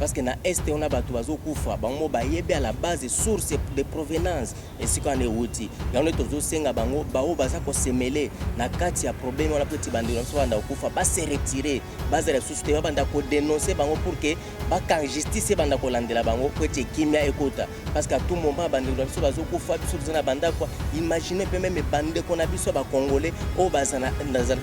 Parce que na Est wana bato bazokufa, bango moko bayebi à la base source de provenance esika wana ewuti. Yango nde tozosenga bango baoyo baza ko se meler na kati ya problème wana mpo ete bandeko na biso babanda kokufa, ba se retirer, bazala lisusu te, babanda ko denoncer bango pour que bakanga justice ebanda kolandela bango mpo ete kimia ekota. Parce qu'à tout moment bandeko na biso bazokufa, biso toza na bandako. Imaginez pe meme bandeko na biso ba Congolais oyo baza na,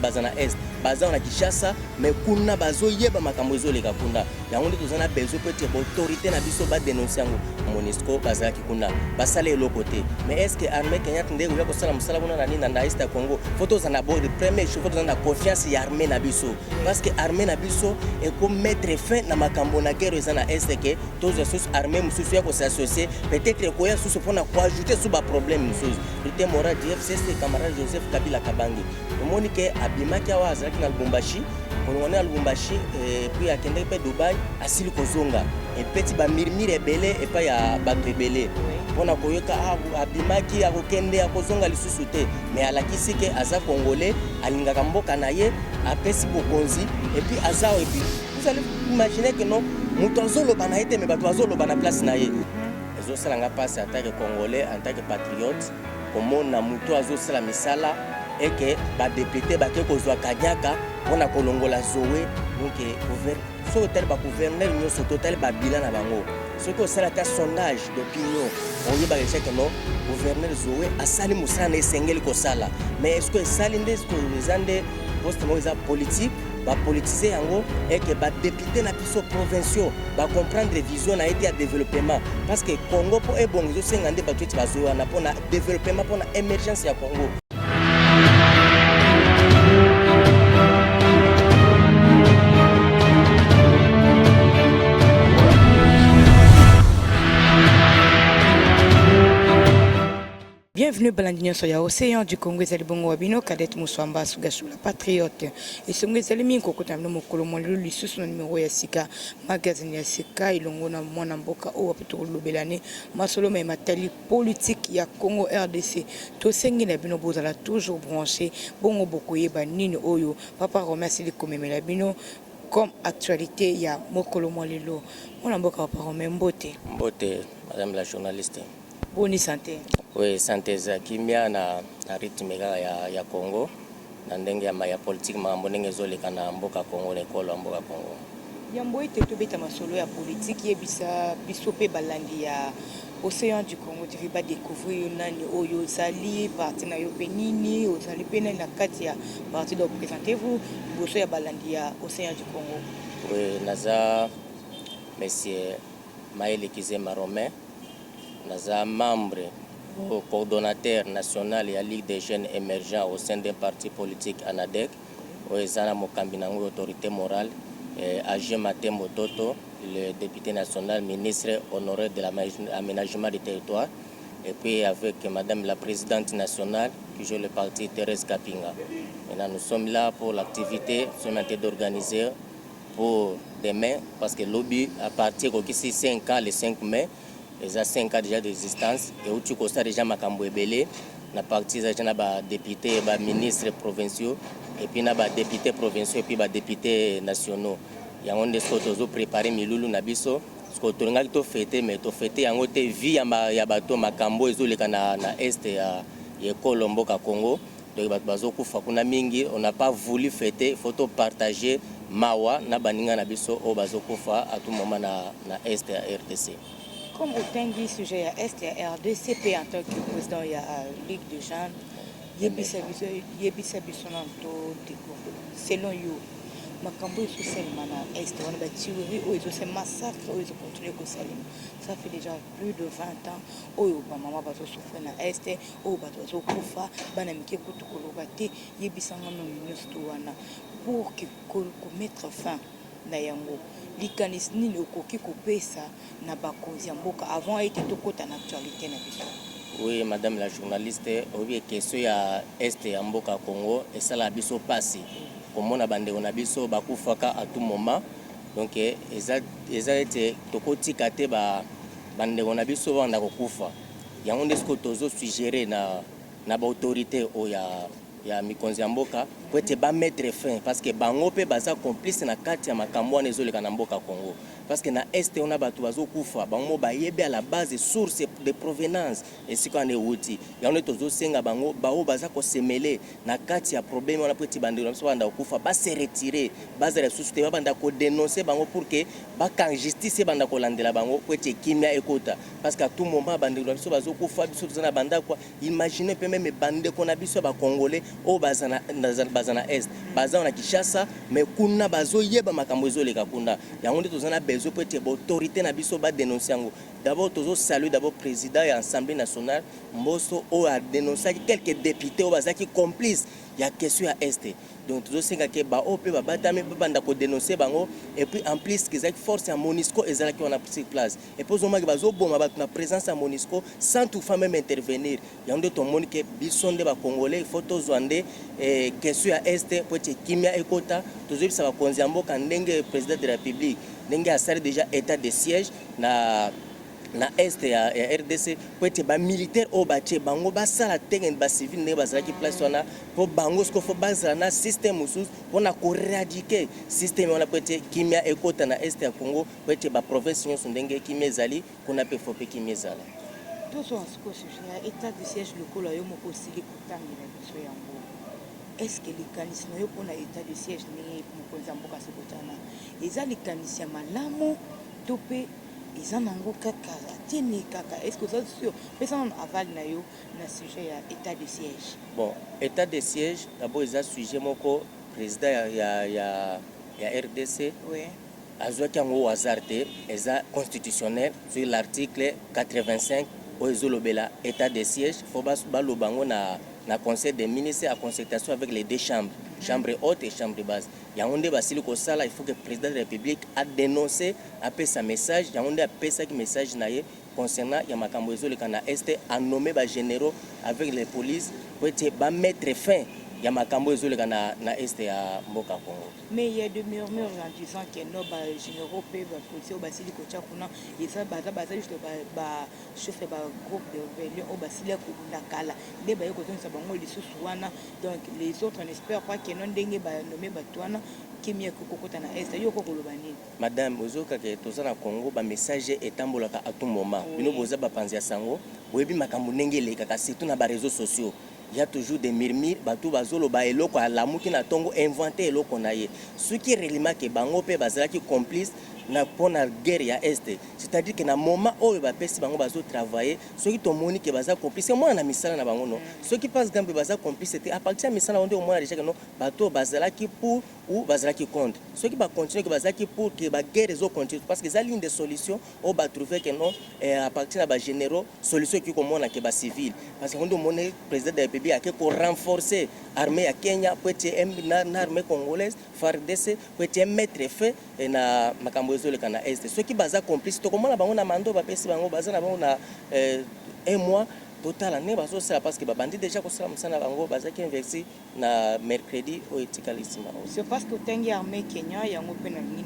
baza na Est, baza na Kinshasa, mais kuna bazoyeba makambo ezoleka kuna. Yango nde toza na besoin mpo ete ba autorité na biso ba denoncer yango. Monusco bazalaki kuna basala eloko te, mais est-ce que armée kenyate nde ekoya kosala mosala kuna na nini na Est ya Congo? Faut tozala na première chose, faut tozala na confiance ya armée na biso, parce que armée na biso eko mettre fin na makambo na guerre eza na Est ke tozwa susu armée mosusu ya kosassocie peut-être ekoya susu mpona koajoute su baproblème mosusu. Autorité morale du FCC camarade Joseph Kabila Kabange, omoni ke abimaki awa, azalaki na Lubumbashi, kolongwa na Lubumbashi puis akendaki mpe Dubai, asili kozonga, epeti bamurmure ebele epai ya bato ebele mpona koyoka abimaki akokende akozonga lisusu te, mais alakisi ke aza Congolais, alingaka mboka na ye, apesi bokonzi et puis aza. Et puis vous allez imaginer que non, moto azoloba na ye te, mais bato bazoloba na place na ye. Ezosala nga mpasi en tant que Congolais, en tant que patriote, komona moto azosala misala eke badéputé bake kozwa kanyaka mpona kolongola Zoe. Donc soki otali bagouverneur nyonso, totali babilan na bango, soki osala ata sondage d'opinion, oyebaka déjà ke non, gouverneur Zoe asali mosala na esengeli kosala. Mais est ce que esali nde? Est ce que eza nde poste moko eza politique, bapolitise yango eke badéputé na biso provinciaux bacomprendre vision na ye te ya développement? Parce que Congo mpo ebongo, ezosenga nde bato eti bazwi wana mpona développement, mpona émergence ya Congo. Bienvenue balandi nyonso ya Océan du Congo. Ezali bongo wa bino Cadette Muswamba Sugasula patriote. Esongo ezali mingi kokutana bino mokolo mwa lelo lisusu na numero ya sika, magazine ya sika, elongo na mwana mboka oyo wapi tokolobela ne masolo maye matali politique ya Congo RDC. Tosengi na bino bozala toujours branché, bongo bokoyeba nini oyo papa Romain asili komemela bino comme actualité ya mokolo mwa lelo. Mwana mboka papa Romain, mbote. Mbote, madame la journaliste. Boni santé? Oui, santé eza kimia na rythme kaka ya Congo, na ndenge ya politique, makambo ndenge ezoleka na mboka Congo, na ekolo ya mboka Congo. Yambo ete tobeta masolo ya politike, yebisa biso mpe balandi ya Océan du Congo TV badécouvrir yo nani oyo ozali, parti na yo mpe nini, ozali mpe nani na kati ya parti. Donc présentez-vous liboso ya balandi ya Océan du Congo. Oui, naza monsieur Mayele Kizema Romain, naza membre coordonnateur national ya Ligue des jeunes émergents au sein d'un parti politique ANADEC, oyo eza na mokambi nango, autorité morale, AG Matembo Toto, le député national, ministre honoré de l'aménagement du territoire, et puis avec madame la présidente nationale qui joue le parti, Thérèse Kapinga. Maintenant, nous sommes là pour l'activité, nous sommes en train d'organiser pour demain, parce que lobi, à partir kokisi 5 ans, le 5 mai, eza 5 ans déjà d'existence, euti kosala déjà makambo ebele na parti. Eza déjà na badéputé, baministre provinciaux, et puis na badéputé provinciaux, et puis badéputé nationaux. Yango nde soki tozoprépare milulu na biso, soki tolingaki tofêter, mais tofêter yango te vu ya bato, makambo ezoleka na Est ya ekolo mboka Congo. Donc bato bazokufa kuna mingi, on n'a pas voulu fêter, faut topartager mawa na baninga na biso oyo bazokufa à tout moment na Est ya RDC. Comme otangi sujet ya Est ya RDC mpe en tant que président ya Ligue de jeunes, yebisa biso nanu to découvrir, selon yo, makambo oyo ezosalema na Est wana, batuerie oyo ezosala, massacre oyo ezocontinue kosalema, ça fait déjà plus de 20 ans oyo bamama bazosouffrir na Est, oyo bato bazokufa, bana mike kutu koloba te. Yebisanga nano nyonso to wana, pour que komettre fin na yango, likanisi nini okoki kopesa na bakonzi ya mboka avant ete tokɔta na actualité na biso? Oui, madame la journaliste, oyebi, question ya Est ya mboka Congo esalaka biso mpasi komona bandeko na biso bakufaka à tout moment. Donc eza ete tokotika te bandeko na biso banda kokufa. Yango nde sikoyo tozosuggérer na baautorité oyo ya mikonzi ya mboka po ete bamettre fin, parce que bango mpe baza complice na kati ya makambo wana ezoleka na mboka Congo. Parce que na Est wana bato bazokufa, bango mo bayebi à la base source de provenance esika wana ewuti. Yango nde tozosenga bango, baoyo baza kosemele na kati ya problème wana po ete bandeko na biso babanda kokufa, base retirer, bazala lisusu te, babanda kodénoncer bango pour que baka justice ebanda kolandela bango po ete kimia ekota. Parce que à tout moment bandeko na biso bazokufa, biso toza na bandako. Imagine mpe même bandeko na biso ya Bacongolais oyo baza na Est, baza na Kinshasa, mais kuna bazoyeba makambo ezoleka kuna. Yango nde toza na besoin po ete baautorité na biso badénonce yango. D'abord tozosalue d'abord président ya Assemblée nationale Mboso, oyo adénonçaki quelques députés oyo bazalaki complice ya question ya Est. Donc tozosenga ke baoyo mpe babatami babanda kodénonce bango. Et puis en plus ezalaki force ya MONUSCO ezalaki wana sur place, et puis ozomaki bazoboma bato na présence ya MONUSCO sans toutefois même intervenir. Yango nde tomoni ke biso nde Bacongolais, il faut tozwa nde question ya Est po ete kimia ekota. Tozoyebisa bakonzi ya mboka ndenge président de la République ndenge asali déjà état de siège na Est ya RDC, po ete bamilitaire oyo batie bango basala tenge bacivile ndenge bazalaki place wana, mpo bango siko fo bazala na système mosusu mpona koéradiquer système wana, po ete kimia ekota na Est ya Congo, po ete baprovince nyonso ndenge kimia ezali kuna mpe fo mpe kimia ezala. Tozwa sikoyo sujet ya état de siège. Lokola yo moko osili kotangela biso yango, est ce que likanisi na yo mpona état de siège ndenge mokonzi ya mboka asokotana eza likanisi ya malamu to mpe eza nango kaka atieni kaka? Est ce que oza sûr? Pesa nano aval na yo na sujet ya état de siège. Bon, état de siège d'abord eza sujet moko président ya RDC azwaki yango au hasard te. Eza constitutionnel sur l'article 85 oyo ezolobela état de siège. Fo baloba yango na conseil des ministres en concertation avec les deux chambres, chambre haute et chambre basse. Yango nde basili kosala. Il faut que président de la République adénonce, apesa message. Yango nde apesaki message na ye concernant ya makambo ezoleka na Est, anommé bagénéraux avec les polices po ete bamettre fin ya makambo ezoleka na Est ya mboka Congo. Mais il y a des murmures en disant que no bagénéraux mpe bapolicier oyo basili kotia kuna eza baza juste bachef ya bagroupe de rébellion oyo basili kobunda kala nde baye kozongisa bango lisusu wana. Donc les autres n'espèrent pas que no ndenge banommer bato wana, kimia ekokokota na Est. Yo okokoloba nini? Madame, ozokaka toza na Congo, bamessage etambolaka à tout moment. Bino boza bapanzi ya sango, boyebi makambo ndenge elekaka, surtout na baréseaux sociaux. Il y a toujours des murmures, bato bazoloba eloko, alamuki na ntongo, invente eloko na ye. Soki réellement ke bango mpe bazalaki complice na mpona guerre ya Est, c'est-à-dire ke na moment oyo bapesi bango bazotravaille, soki tomoni ke baza complice, omona na misala na bango. No, soki par exemple baza complice te, à partir ya misala bango nde omona déjà ke no, bato oyo bazalaki pour ou bazalaki contre. Soki bacontinue ke bazalaki pour ke baguerre ezocontinue, parce que eza ligne de solution oyo batrouve ke non, à partir na bagénéraux solution ekoki komona ke bacivile. Parce que ngo nde omoni président de la République ake korenforcer armée ya Kenya po ete na armée congolaise FARDC po ete mettre fin na makambo ezoleka na Est. Soki baza complice, tokomona bango na mando bapesi bango, baza na bango na un mois, totala ndenge bazosala, parce que babandi déjà kosala mosala na bango. Bazalaki investi na mercredi oyo etikali nsima. C'est parce que otangi armée Kenya, yango mpe nalingi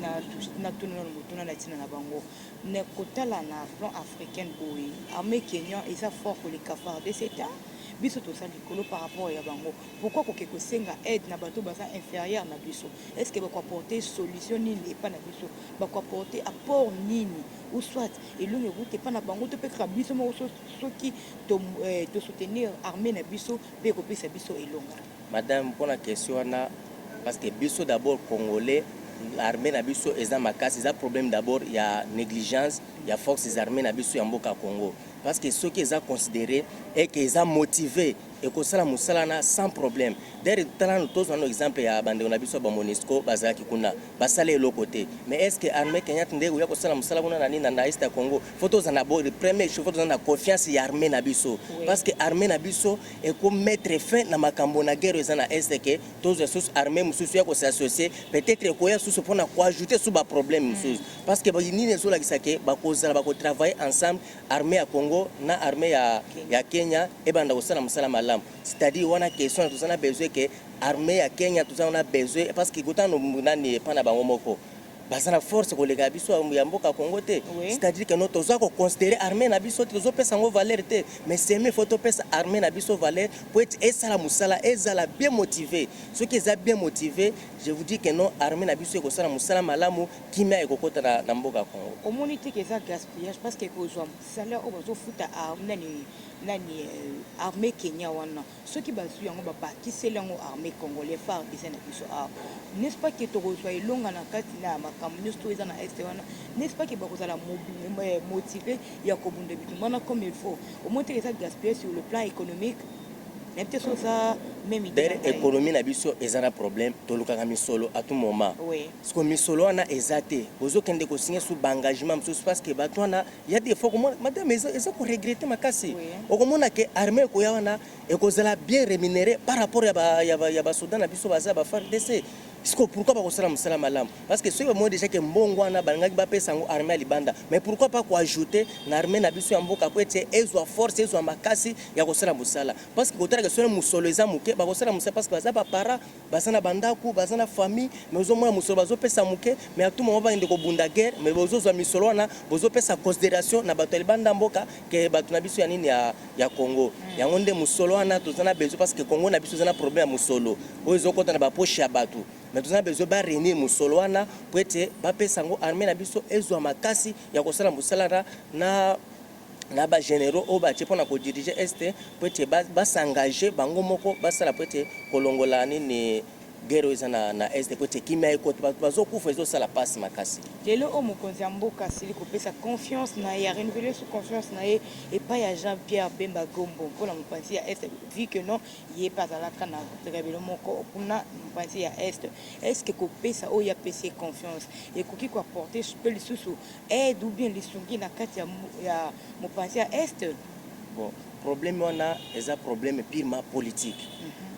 natuna nano motuna na ntina na bango. Na kotala na plan africaine boye, armée Kenya eza fort koleka FARDC ta biso toza likolo par rapport ya bango. Pourquoi koke kosenga aide na bato baza inférieur na biso? Est ce que bakoapporte solution nini epa na biso? Bakoapporte apport nini ou soit elongo ekuti epa na bango to mpe kaka biso moko soki tosoutenir armée na biso mpe ekopesa biso elonga? Madame, mpona question wana, parce que biso d'abord Congolais, armée na biso eza makasi. Eza problème d'abord ya négligence ya forces armées na biso ya mboka Congo, parce que soki eza considéré et que eza motivé, ekosala mosala na sans problème. D'ailleurs, tala nano, tozwa nano exemple ya bandeko na biso ya baMONUSCO, bazalaki kuna, basala eloko te. Mais est ce que armée kenyate nde oya kosala mosala kuna na nini na Est ya Congo? Fo toza na premier chose, fo toza na confiance ya armée na biso, parce que armée na biso ekomettre fin na makambo na guerre eza na Est. Ke tozwa susu armée mosusu ya kos'associer, peut-être ekoya susu mpona koajouter su baproblème mosusu. Parce que nini ezolakisa ke bakozala bakotravailler ensemble, armée ya Congo na armée ya Kenya, ebanda kosala mosala malamu? C'est-à-dire wana question, toza na besoin ke armée ya Kenya, toza na besoin, parce que kotano nani epa na bango moko. Baza na force koleka ya biso ya mboka Congo te. C'est-à-dire que no toza koconsidérer armée na biso te, tozopesa yango valeur te. Mais seme faut topesa armée na biso valeur po ete esala mosala, ezala bien motivé. Soki eza bien motivé, je vous dis que non, armée na biso ekosala mosala malamu, kimia ekokota na mboka Congo. Omoni te ke eza gaspillage? Parce que kozwa salaire oyo bazofuta nani nani, armée Kenya wana, soki bazwi yango, babakiseli yango armée congolais, FARDC na biso awa, n'est-ce pas ke tokozwa elonga na kati na makambo nyonso to eza na Est wana? N'est-ce pas ke bakozala motivé ya kobunda bitumba wana comme il faut? Omoni te eza gaspillage sur le plan économique? Nayebi te so oza même idée. D'ailleurs, économie na biso eza na problème. Tolukaka misolo à tout moment. Parce que misolo wana eza te, bozokende kosigner su baengagement mosusu, parce que bato wana ya des fois komona, madame, eza koregretter makasi. Okomona ke armée ekoya wana ekozala bien rémunéré par rapport ya basoda na biso baza ba FARDC. Siko pourquoi bakosala mosala malamu? Parce que soki bamoni déjà ke mbongo wana balingaki bapesa yango armée ya libanda, mais pourquoi pas koajouter na armée na biso ya mboka po ete ezwa force, ezwa makasi ya kosala mosala? Parce que kotalaka soki mosolo eza moke, bakosala mosala, parce que baza bapara, baza na bandako, baza na famille. Mais ozomona mosolo bazopesa moke, mais à tout moment bakende kobunda guerre, mais bozozwa misolo wana, bozopesa considération na bato ya libanda mboka ke bato na biso ya nini, ya Congo. Yango nde mosolo wana toza na besoin, parce que Congo na biso eza na problème ya mosolo oyo ezokɔta na bapoche ya bato. Mais toza na besoin baréunir mosolo wana po ete bapesa yango armée na biso, ezwa makasi ya kosala mosala na bagénéraux oyo batie mpona kodiriger Est, po ete bas'engager bango moko, basala po ete kolongola nini, guerre oyo eza na Est, po ete kimia ekota. Bato bazokufa, ezosala mpasi makasi. Lelo oyo mokonzi ya mboka asili kopesa confiance na ye, arenouveler su confiance na ye epai ya Jean Pierre Bemba Gombo mpona mopanzi ya Est, vu que non, ye mpe azalaka na rebelo moko kuna mopanzi ya Est. Est ce que kopesa oyo apesi ye confiance ekoki koapporter mpe lisusu aide ou bien lisungi na kati ya mopanzi ya Est? Bon, problème wana eza problème purement politique,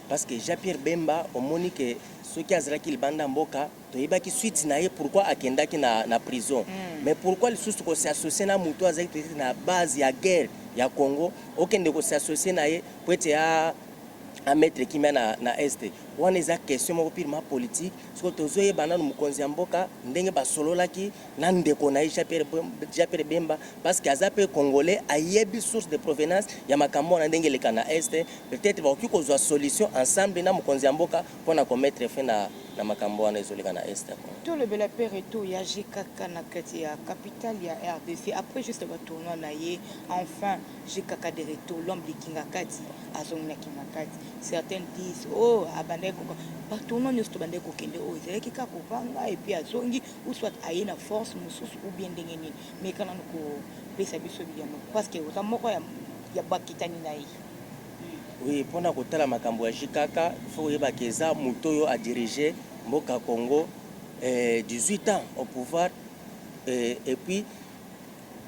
parce que Jean Pierre Bemba, omoni ke soki azalaki libanda mboka, toyebaki suite na ye, pourquoi akendaki na prison. Mais pourquoi lisusu kos'associer na moto azalaki peut-être na base ya guerre ya Congo, okende kos'associer na ye po ete amettre kimia na Est wana? Eza question moko purement politique. Soki tozoyeba nanu mokonzi ya mboka ndenge basololaki na ndeko na ye Jean Pierre Bemba, parce que aza mpe congolais, ayebi source de provenance ya makambo wana ndenge eleka na Est, peut-être bakoki kozwa solution ensemble na mokonzi ya mboka mpona komettre fin na makambo wana ezoleka na Est ya Congo. Tolobela mpe retour ya JKK na kati ya capitale ya RDC après juste batournoi na ye. Enfin JKK de retour, l'homme de Kingakati azongi na Kingakati. Certains disent: oh, abandaki koka batournoi nyonso tobandaki kokende, oyo ezalaki kaka kovanga, et puis azongi, ou soit aye na force mosusu, ou bien ndenge nini? Mais nanu kopesa biso biyano, parce que oza moko ya bakitani na ye. Oui, mpona kotala makambo ya JKK, faut koyebaka eza moto oyo adirige mboka Congo 18 ans au pouvoir, et puis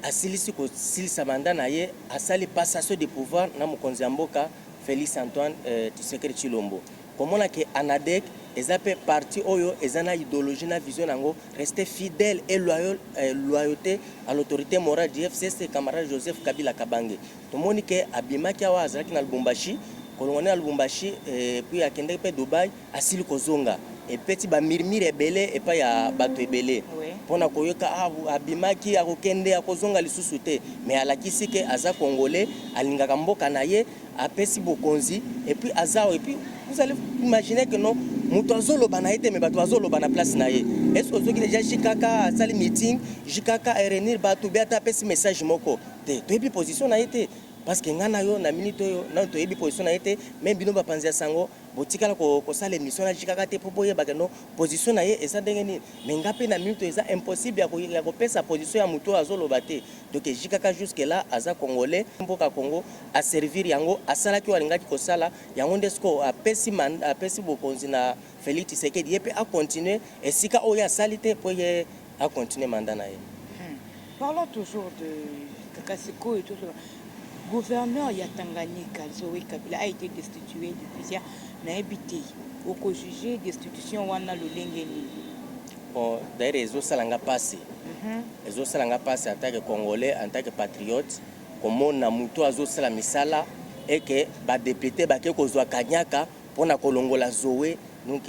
asilisi kosilisa mandat na ye, asali passation de pouvoir na mokonzi ya mboka Félix Antoine Tshisekedi Tshilombo. Komona ke ANADEC eza mpe parti oyo eza na idéologie na vision nango, rester fidèle et loyal, loyauté à l'autorité morale du FCC, camarade Joseph Kabila Kabange. Tomoni ke abimaki awa, azalaki na Lubumbashi, kolongwa na Lubumbashi, puis akendaki mpe Dubai, asili kozonga, epeti bamurmures ebele epai ya bato ebele mpona koyoka abimaki, akokende, akozonga lisusu te. Mais alakisi ke aza congolais, alingaka mboka na ye, apesi bokonzi, et puis aza awa. Et puis vous allez imaginer que non, moto azoloba na ye te, mais bato bazoloba na place na ye. Est ce que ozoki déjà JKK asali meeting, JKK aréunir bato be, ata apesi message moko te? Toyebi position na ye te, parce que ngai na yo na minute oyo nano toyebi position na ye te. Mais bino bapanzi ya sango botikala kosala émission na JKK te mpo boyebaka no position na ye eza ndenge nini. Mais nga mpe na minute oyo eza impossible ya kopesa position ya moto oyo azoloba te. Donc JKK jusque là aza congolais, mboka Congo aservir yango, asalaki oyo alingaki kosala yango. Nde sikoyo apesi bokonzi na Félix Tshisekedi, ye mpe acontinue esika oyo asali te, mpo ye acontinue mandat na ye. Parlons toujours de kaka sikoyo, toujours gouverneur ya Tanganyika Zoé Kabila a été destitué depuis hier. Nayebi te okojuger destitution wana lolenge nini? Bon, d'ailleurs ezosalanga mpasi, ezosalanga mpasi en tant que congolais, en tant que patriote, komona moto azosala misala eke badéputés bake kozwa kanyaka mpona kolongola Zoé. Donc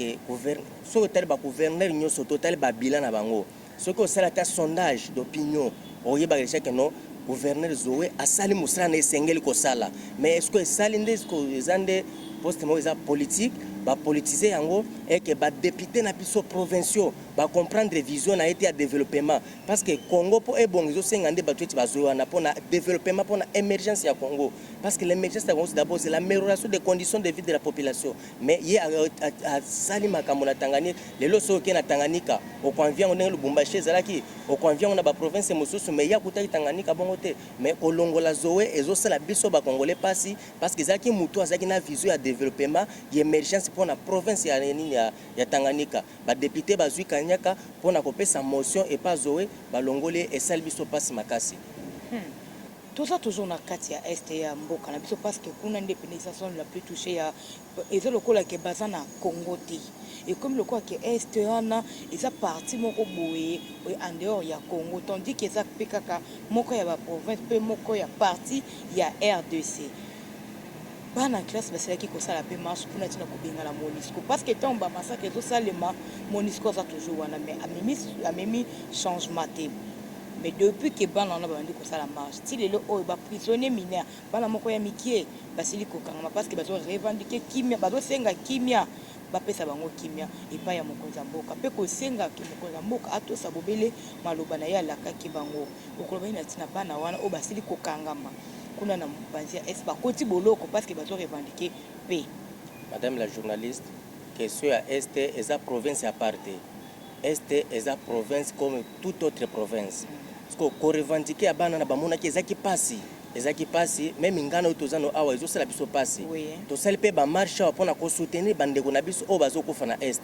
soki otali bagouverneur nyonso, to otali babilan na bango. Soki osala ata sondage d'opinion, oyebaka déjà que non, gouverneur Zoé asali mosala na esengeli kosala. Mais est ce que esali nde eza nde poste moko eza politique, bapolitiser yango eke badéputé na biso provinciaux bacomprendre vision na ye te ya développement? Parce que Congo mpo ebonga, ezosenga nde bato eti bazwi wana mpona développement, mpona émergence ya Congo. Parce que l'émergence ya Congo, c'est d'abord, c'est l'amélioration des conditions de vie de la population. Mais ye asali makambo na Tanganyika. Lelo soki okei na Tanganyika, okoenvier yango ndenge Lubumbashi ezalaki, okoenvier yango na baprovince mosusu. Mais ye akutaki Tanganyika bongo te. Mais kolongola Zoé ezosala biso bacongolais mpasi, parce que ezalaki motu azalaki na vision ya développement, ya émergence mpona province ya nini, ya Tanganyika. Badéputé bazwi kanyaka mpona kopesa motion epa Zoé, balongoli ye, esali biso mpasi makasi. Toza toujours na kati ya Est ya mboka na biso, parce que kuna nde pene eza zone la plus touchée ya eza lokola ke baza na Congo te. Ekomi lokola ke Est wana eza partie moko boye en dehors ya Congo, tandis ke eza mpe kaka moko ya baprovince mpe moko ya partie ya RDC. Bana classe basalaki kosala mpe marche mpona ntina kobengana MONUSCO, parce que ntango bamassacre ezosalema, MONUSCO aza toujours wana, mais amemi changement te. Mais depuis ke bana wana babandi kosala marche ti lelo oyo, baprisonnier mineur, bana moko ya mike, basili kokangama parce que bazorevendiquer kimia, bazosenga kimia, bapesa bango kimia epai ya mokonzi ya mboka, mpe kosenga ke mokonzi ya mboka atosa bobele maloba na ye alakaki bango. Okoloba nini na ntina bana wana oyo basili kokangama kuna na mopanzi ya Est, bakoti boloko parce que bazorevendiquer mpe? Madame la journaliste, question ya Est, eza province ya part te. Est eza province comme toute autre province. Parce que korevendiquer ya bana na bamonaki ezalaki mpasi, ezalaki mpasi. Même ngana oyo toza no awa, ezosala biso mpasi. Tosali mpe bamarche awa mpona kosoutenir bandeko na biso oyo bazokufa na Est.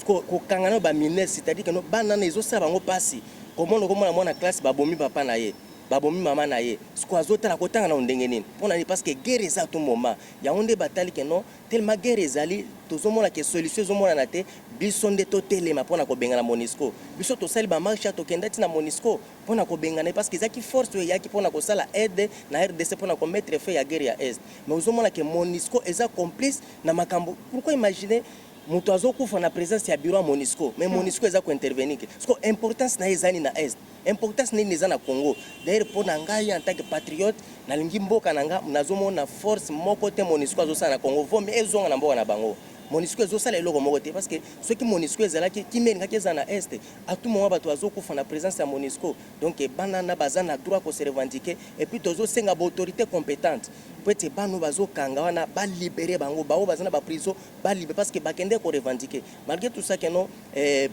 Kokanga nano bamineur, c'est-à-dire que no bana na ezosala bango mpasi komona, komona mwana classe babomi papa na ye, babomi mama na ye. Siko azotala kotanga nano ndenge nini? Mpona nini? Parce que guerre eza tout moment. Yango nde batali ke non, tellement guerre ezali, tozomona ke solution ezomonana te, biso nde totelema mpona kobengana MONUSCO. Biso tosali bamarche, tokenda ntina MONUSCO mpona kobengana ye, parce que ezalaki force oyo eyaki mpona kosala aide na RDC mpona komettre fin ya guerre ya Est. Mais ozomona ke MONUSCO eza complice na makambo. Pourquoi? Imagine moto azokufa na présence ya bureau ya MONUSCO, mais MONUSCO eza kointervenir ke siko importance na ye eza nini na Est? Importance nini eza na Congo? D'ailleurs, mpo na ngai en tant que patriote, nalingi mboka na nga, nazomona force moko te MONUSCO azosala na Congo. Vomi ezonga na mboka na bango. MONUSCO ezosala eloko moko te, parce que soki MONUSCO ezalaki, kimia elingaki eza na Est. À tout moment bato bazokufa na présence ya MONUSCO. Donc bana na baza na droit kose revendiquer. Et puis tozosenga baautorité compétente po ete bana oyo bazokanga wana, balibérer bango. Bao baza na baprison, balibérer, parce que bakende korevendiquer. Malgré tout ça ke non,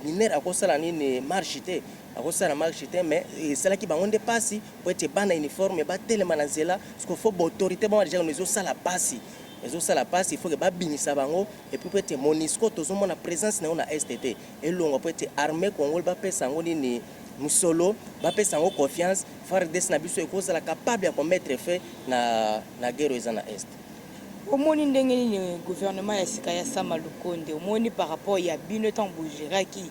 mineur akosala nini, marche te, akosala marche te, mais esalaki bango nde mpasi po ete bana uniforme batelema na nzela. Parce que faut baautorité bango déjà ezosala mpasi, ezosala mpasi. Il faut ke babimisa bango. Et puis po ete MONUSCO, tozomona présence na yango na Est te, elongwa, po ete armée congolais bapesa yango nini, mosolo, bapesa yango confiance. FARDC na biso ekozala capable ya komettre fin na guerre oyo eza na Est. Omoni ndenge nini gouvernement ya sika ya Sama Lukonde? Omoni par rapport ya bino ntango bogéraki,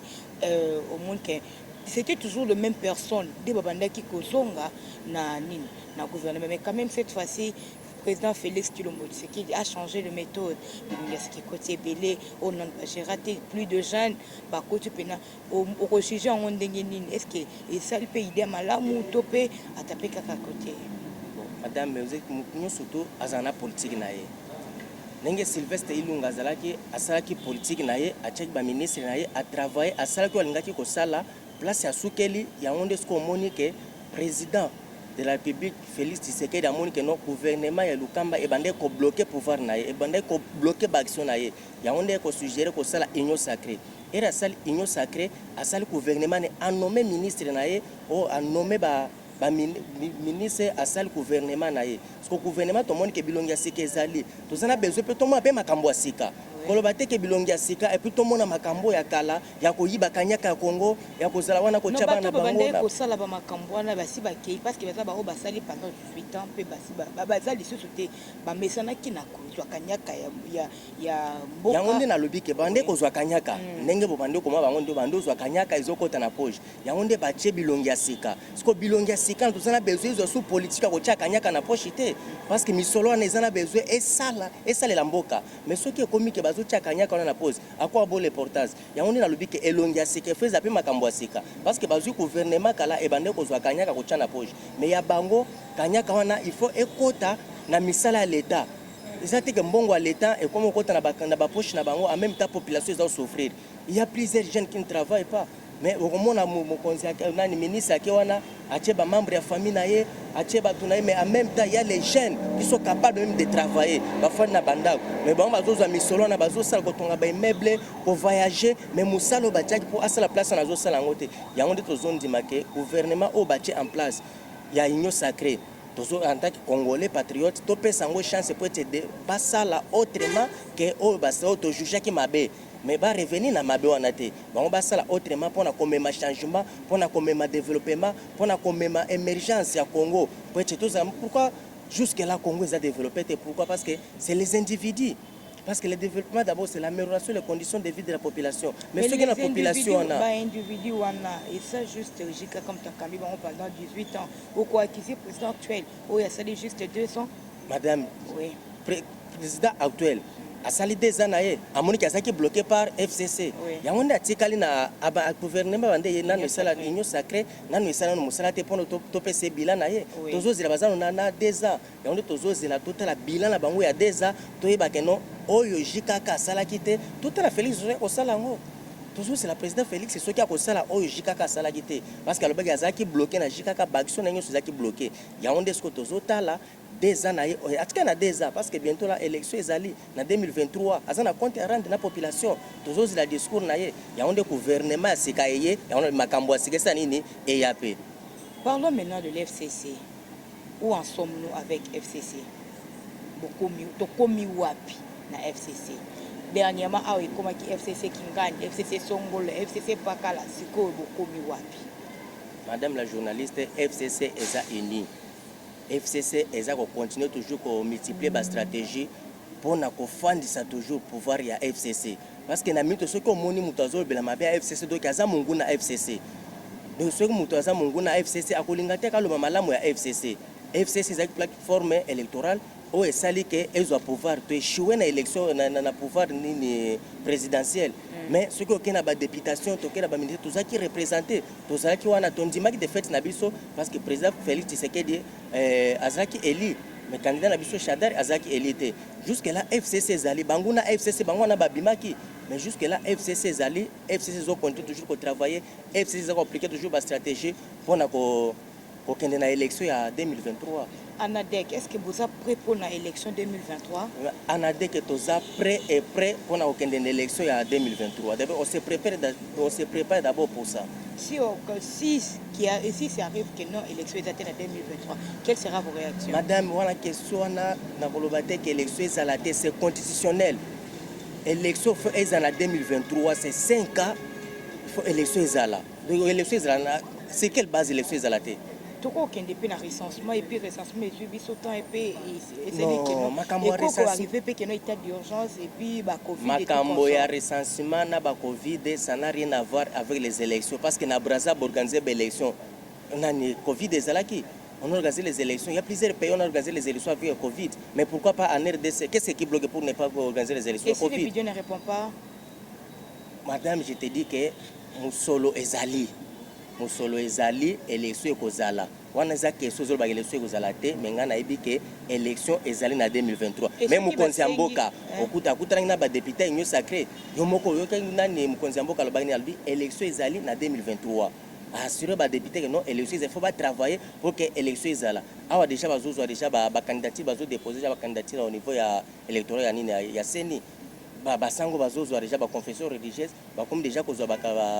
omoni ke c'était toujours le même personne nde babandaki kozonga na nini, na gouvernement. Mais quand même, cette fois-ci, président Félix Tshilombo Tshisekedi a changé de méthode. Bilongi ya sika ekoti ebele oyo nano bagéra te, plus de jeunes bakoti mpena. Okojuger yango ndenge nini? Est ce que esali mpe idée malamu to mpe ata mpe kaka kote? Madame, nyonso to azala na politike na ye. Ndenge Sylvestre Ilunga azalaki, asalaki politike na ye, atiaki baministre na ye, atravailler, asalaki oyo alingaki kosala, place asukeli yango nde. Soki omoni ke président de la République Félix Tshisekedi amoni ke no, gouvernement ya Ilunkamba ebandaki kobloquer pouvoir na ye, ebandaki kobloquer baaction na ye, yango nde ekosuggérer kosala union sacrée. Ere asali union sacrée, asali gouvernement ne, anommer ministre na ye oyo anommer ba baministre, asali gouvernement na ye. Parce que gouvernement, tomoni ke bilongi ya sika ezali, toza na besoin mpe tomona mpe makambo ya sika. Koloba te ke bilongi ya sika et puis tomona makambo ya kala ya koyiba kanyaka ya Kongo, ya kozala wana, kotya bana bango kosala bamakambo wana. Basi bakei, parce que baza bango basali pendant 18 ans mpe basi baza lisusu te, bamesanaki na kozwa kanyaka ya mboka. Yango nde nalobi ke bande kozwa kanyaka ndenge bobande koma, bango nde bande ozwa kanyaka, ezokɔta na poche. Yango nde batie bilongi ya sika. Siko bilongi ya sika, toza na besoin ezwa su politike ya kotia kanyaka na poche te, parce que misolo wana eza na besoin esala, esalela mboka. Mais soki ekomi ke Bazotia kanyaka wana na pose akwa bo reportage. Yango nde nalobi ke elongi ya sika efo eza mpe makambo ya sika, parce que bazwi gouvernement kala ebande kozwa kanyaka kotia na poche, mais ya bango kanyaka wana, il faut ekota na misala ya l'État. Eza te ke mbongo ya l'État ekomi okota na bapoche na bango, en même temps population eza souffrir. Il y a plusieurs jeunes qui ne travaillent pas, mais okomona mokonzi nani, ministre ake wana, atie bamembre ya famille na ye, atie bato na ye, mais en même temps il y a les jeunes qui sont capables même de travailler, bafandi na bandako, mais bango bazozwa misolo wana, bazosala kotonga baimmeuble, kovoyager, mais mosala oyo batiaki mpo asala place wana, azosala yango te. Yango nde tozondima ke gouvernement oyo batie en place ya Union sacrée, tozo, en tant que Congolais patriote, topesa yango chance po ete basala autrement ke oyo oyo tojugeaki mabe, mais barevenir na mabe wana te. Bango basala autrement mpona komema changement, mpona komema développement, mpona komema émergence ya Congo, po ete tozala. Pourquoi jusque là Congo eza développé te? Pourquoi? Parce que c'est les individus, parce que le développement, d'abord, c'est l'amélioration des conditions de vie de la population. Mais soki na population wana Baindividu wana eza juste jika comme takambi bango pendant 18 ans, okoaccuser président actuel oyo asali juste 2 ans? Madame, oui. Président actuel asali 2 ans na ye, amoniki azalaki bloqué par FCC. Yango nde atikali na gouvernement bande ye nano esala Union sacrée, nano esala nano mosala te mpona topesa ye bilan na ye. Tozozela, baza nano na 2 ans. Yango nde tozozela, totala bilan na bango ya 2 ans, toyebake no oyo JKK asalaki te, totala Félix soki akosala yango. Tozozela président Félix soki akosala oyo JKK asalaki te, parce que alobaki azalaki bloqué na JKK, baaction na ye nyonso ezalaki bloqué. Yango nde soki tozotala 2 ans na ye, atika na 2 ans, parce que bientôt la élection ezali na 2023, aza na compte à rendre na population. Tozozela discours na ye. Yango nde gouvernement ya sika eye, yango makambo ya sika esala nini eya mpe. Parlons maintenant de l'FCC. Où en sommes-nous avec FCC? Bokomi, tokomi wapi na FCC? Dernièrement awa ekomaki FCC Kingani, FCC Songolo, FCC Pakala. Sikoyo bokomi wapi? Madame la journaliste, FCC eza uni. FCC eza kocontinue toujours komultiplier bastratégie mpona kofandisa toujours pouvoir ya FCC, parce que na minute soki omoni moto azolobela mabe ya FCC, donc aza mongu na FCC. Donc soki moto aza mongu na FCC, akolinga te kaloba malamu ya FCC. FCC ezalaki plateforme électorale oyo esali ke ezwa pouvoir. To échoué na élection na pouvoir nini présidentielle, mais soki okei na badéputation, tokei na baministre, tozalaki représenté, tozalaki wana. Tondimaki défaite na biso parce que président Félix Tshisekedi azalaki élu, mais candidat na biso Shadary azalaki élu te. Jusque là FCC ezali. Bango na FCC, bango wana babimaki, mais jusque là FCC ezali. FCC ezocontinue toujours kotravailler. FCC eza koappliquer toujours bastratégie mpona kokende na élection ya 2023. ANADEC, est ce que boza prêt mpona élection 2023? ANADEC toza prêt et prêt mpona kokende na élection ya 2023. D'abord on se prépare d'abord pour ça. Si ça arrive que non, élection eza te na 2023, quelle sera vos réactions? Madame, wana question wana, nakoloba te ke élection ezala te. C'est constitutionnel, élection faut ezala na 2023. C'est 5 ans, il faut élection ezala. Donc élection ezala na c'est quelle base élection ezala te? Tokokende mpe na recensement, et puis recensement ezwi biso temps epe. Non, makambo ya arrivé mpe keno état d'urgence et puis bacovid. Makambo ya recensement na bacovid, ça n'a rien à voir avec les élections, parce que na Braza baorganiser baélection nani, Covid ezalaki, on a organisé les élections. Il y a plusieurs pays, on a organisé les élections avec le Covid. Mais pourquoi pas en RDC? Qu'est-ce qui bloque pour ne pas organiser les élections? Et si le budget ne répond pas? Madame, je te dis que mosolo ezali. Mosolo ezali, élection ekozala. Wana eza question ozolobaka élection ekozala te, mais ngai nayebi ke élection ezali na 2023. Mais mokonzi ya mboka okuta akutanaki na badéputé ya Union sacrée. Yo moko oyokaki nani, mokonzi ya mboka alobaki nini? Alobi élection ezali na 2023, assurer badéputé ke non, élection ezali, faut batravailler pour que élection ezala. Awa déjà bazozwa déjà bacandidature, bazodépose déjà bacandidature au niveau ya électoral ya nini, ya CENI. Basango bazozwa déjà, baconfession religieuse bakomi déjà kozwa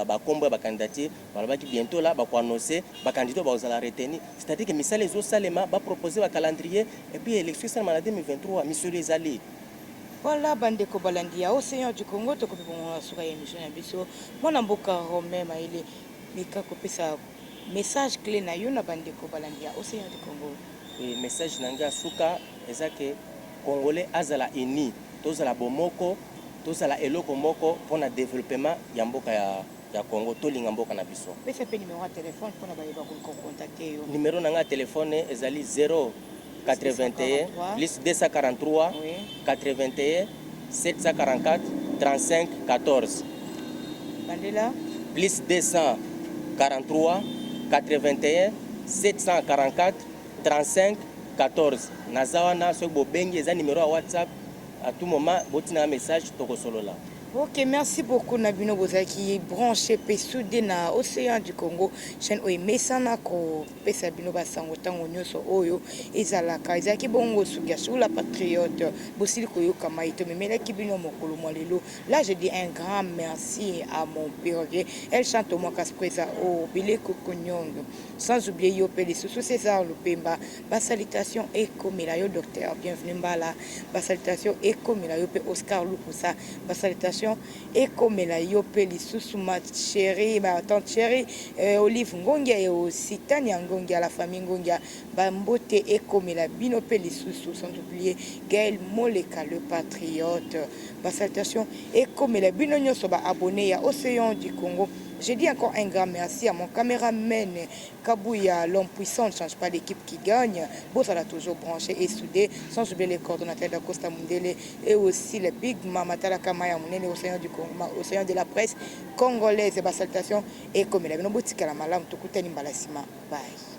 bakombo ya bacandidature. Balobaki bientôt là bakoannonce bacandidat bakozala retenu, c'est-à-dire que misala ezosalema, bapropose bacalendrier et puis élection esalema na 2023. Misolo ezali. Voilà, bandeko balandi ya Océan du Congo, tokomi bongo na suka ya émission na biso. Mwana mboka Romain Mayele, meka kopesa message clé na yo na bandeko balandi ya Océan du Congo. E message na ngai ya suka eza ke Congolais azala uni, tozala bomoko, tozala eloko moko mpona développement ya mboka ya Congo. Tolinga mboka na biso. Pesa mpe numéro ya telefone mpona bayeba kocontacter yo. Numéro na ngai ya telefone ezali 0 81 plus 243 81. 744 35 14. Bandela. Plus 243 81 744 35 14. Naza wana, soki bobengi, eza numéro ya WhatsApp. À tout moment botinaka message, tokosolola. Ok, merci beaucoup na bino bozalaki branché mpe soudé na Océan du Congo, chaîne oyo emesana kopesa bino basango ntango nyonso oyo ezalaka. Ezalaki bongo Sugashu la patriote. Bosili koyoka mai tomemelaki bino mokolo mwa lelo. Là, je dis un grand merci à mon perroquet Elle Chante, Mwakas Preza o Bileko Konyongo, sans oublier yo mpe lisusu César Lupemba. Basalutation ekomela yo docteur Bienvenu Mbala, basalutation ekomela yo mpe Oscar Lukusa, basalutation ekomela yo mpe lisusu ma chérie, ma tante chérie Olive Ngongia et aussi Tania Ngongia, la famille Ngongia, bambote ekomela bino mpe lisusu, sans oublier Gaël Moleka le patriote. Basalutation ekomela bino nyonso baabonné ya Océan du Congo. Je dis encore un grand merci à mon caméraman Kabouya, l'homme puissant ne change pas l'équipe qui gagne. Bozala toujours branché et soudé, sans oublier les coordonnateurs d'Acosta Mundele et aussi le Big Mama Talaka Maya Munene, océan du Congo, océan de la presse congolaise. Ba salutation ekomela bino, botikala malamu, tokutani mbala sima. Bye.